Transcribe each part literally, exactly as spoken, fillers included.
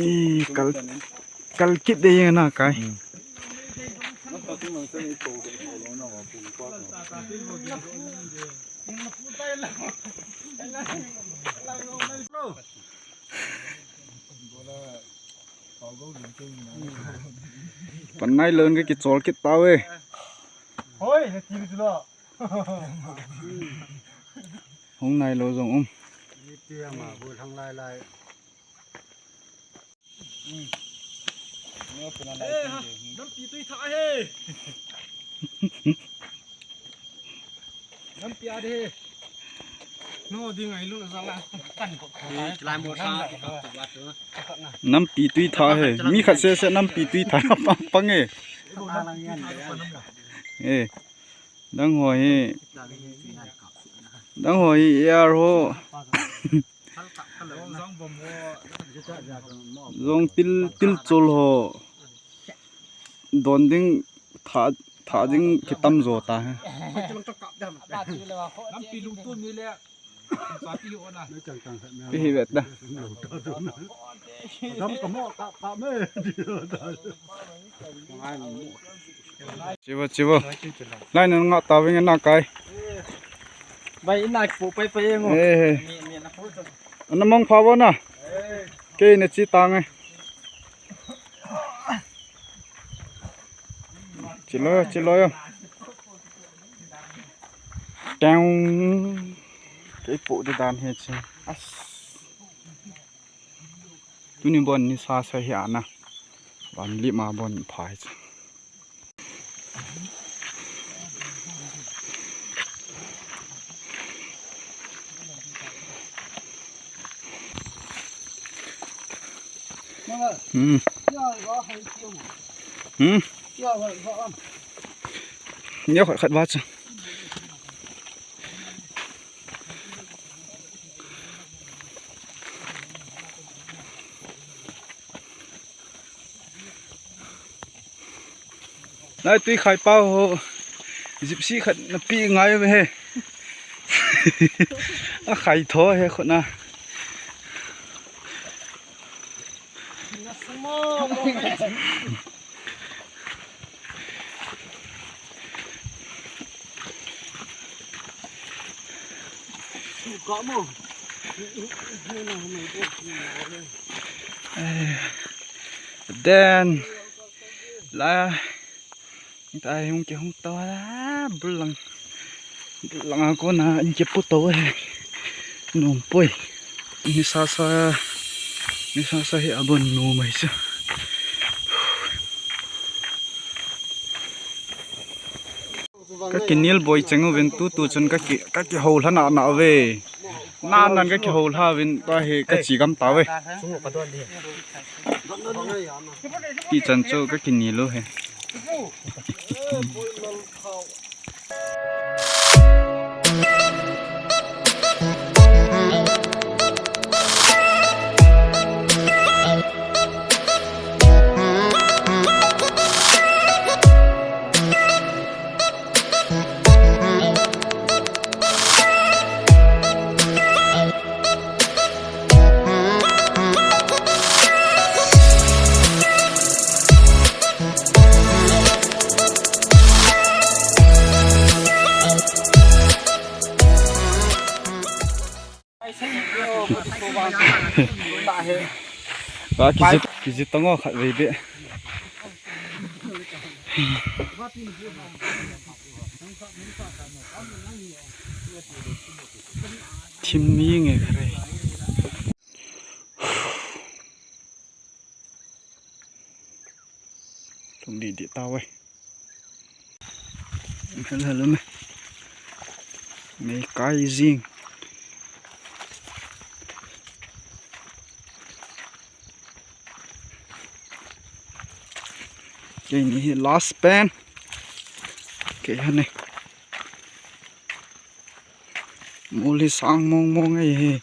Ei, kal, kal kit de na kai. Panai lon ke kichol kit tau e. Hoi, he ti lo. Hung nai lo jong um. Ni ti ama bu thang lai lai. Nampi tui tha he. Nampi a de he. No ding ai lu na sala. Kan ko ko. Nampi tui tha he. Mi khat se se nampi tui tha pang pang e. Eh. Dang ho hi. Dang ho hi air ho. Jong til, til chul ho. Don ding tha, tha ding kitam jo ta he. Nampi lungtun ni le. Pi hi vet da. Chivo, chivo. Lai na nga ta ving na kai. Bai ina pu pai pai ngo. Eh. Ana mong pha bo na. Ke na chi tang e. Chilo, chilo yo. Tang. Kei pu de dan he chi. As. Tuni bon ni sa sa hi ana. Van li ma bon phai chi. Hmm. Hmm. Neo khat khat ba chu. Lai tui khai pa ho. Gypsy khat na pi ngai ve he. A khai tho he khut na. Then, la, ta hung ke hung ta la, bulang, bulang a kona in ke pu to he, nom poi, ni sa sa, ni sa sa he abon nom mai sa. Ka kinel boi cheng uvin tu tu chun ka ki, ka kihou lha na na ve. Na nan ka kihou lha uvin tua hi ka chi gam ta ve. Ti chan chu ka kinel u he. Ba kiji, kiji tongo khat vei be. Thim ni nge kare. Lung di di ta ve. Hello, hello, me. Me kai jing. Kei ni hi last pen. Kei hane. Mol hi sang mong mong ahi.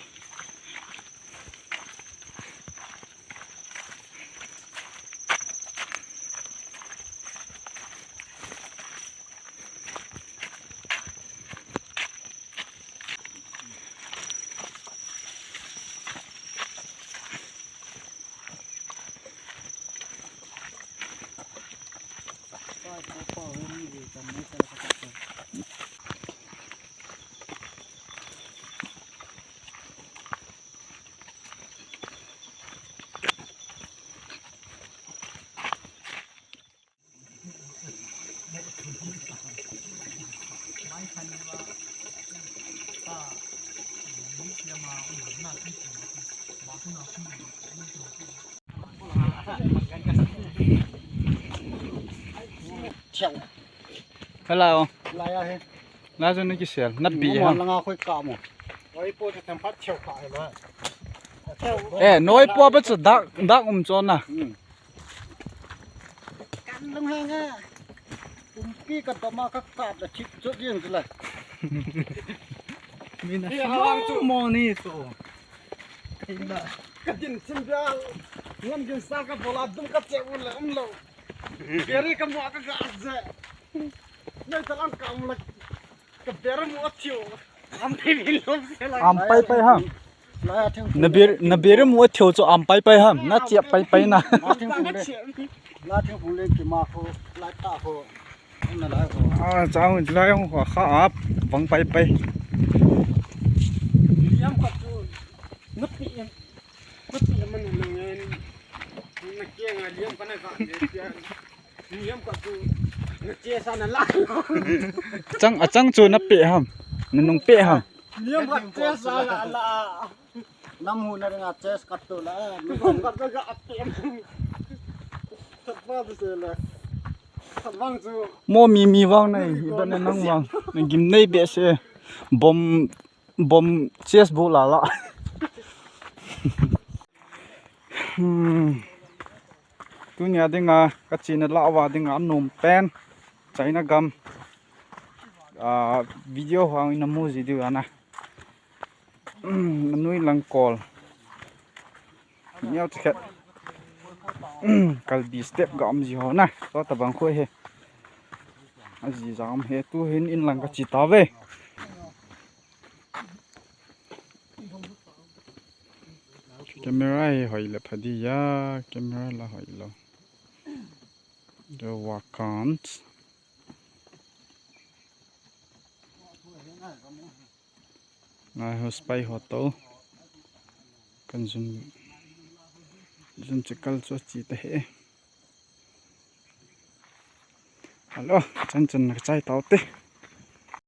Hello. Lai a he. Lai chu na kisel, na pi ha. Langa khoi ka mo. Noi po chu tam phat cheu ka he ma. Eh, noi po pa chu dak, dak um chon na. Hmm. Kan lung he nga. Kumpi ka toma ka kap da chip chut yin chu la. Mina mo ni chu. Kaina. Ka din sin bia. Ngam din sa ka bola dum ka che un la um lo. Beri ka mo ka ga ze. Nei ta lang ka um la. Ka beri mo thiu. Am thei bin lo se la. Am pai pai ha. Na ber, na beri mu a theu chu am pai pai ham, na chep pai pai na. La thing phung le, la thing phung le ki ma ko, la ta ko. Na la ko. Ah, chang lai hung kha ap, vang pai pai. Liam ka chu, na pi em, na pi em man na ngen, na kia nga liam ka na ka ne tia. Liam ka chu, na che sa na la. Chang, a chang chu na pe ham, na nung pe ham. Liam ka che sa la la. Nam hu na ringa chest kat tu la. Nam kat tu ka atem. Tatwa tu se la. Tatwang chu. Mo mi mi vang nei, iba ne nang vang. Na gim nei be se. Bom, bom chest bu la la. Hmm. Tunia dinga, ka china la wa dinga nom pen. China gam. Ah, video hang ina mu ji diu ana. Anui lang kol. Miau tikhet. Kalbi step ga um ji ho na. To ta bang khoi he. Aji jam he tu hin in lang ka chi ta ve. Camera hi hoi le phadi ya. Camera la hoi lo. The Wakant. Ngai ho spy ho to. Kan zoom, zoom chikal chu chi ta he. Hello, chan chan na chai tau te.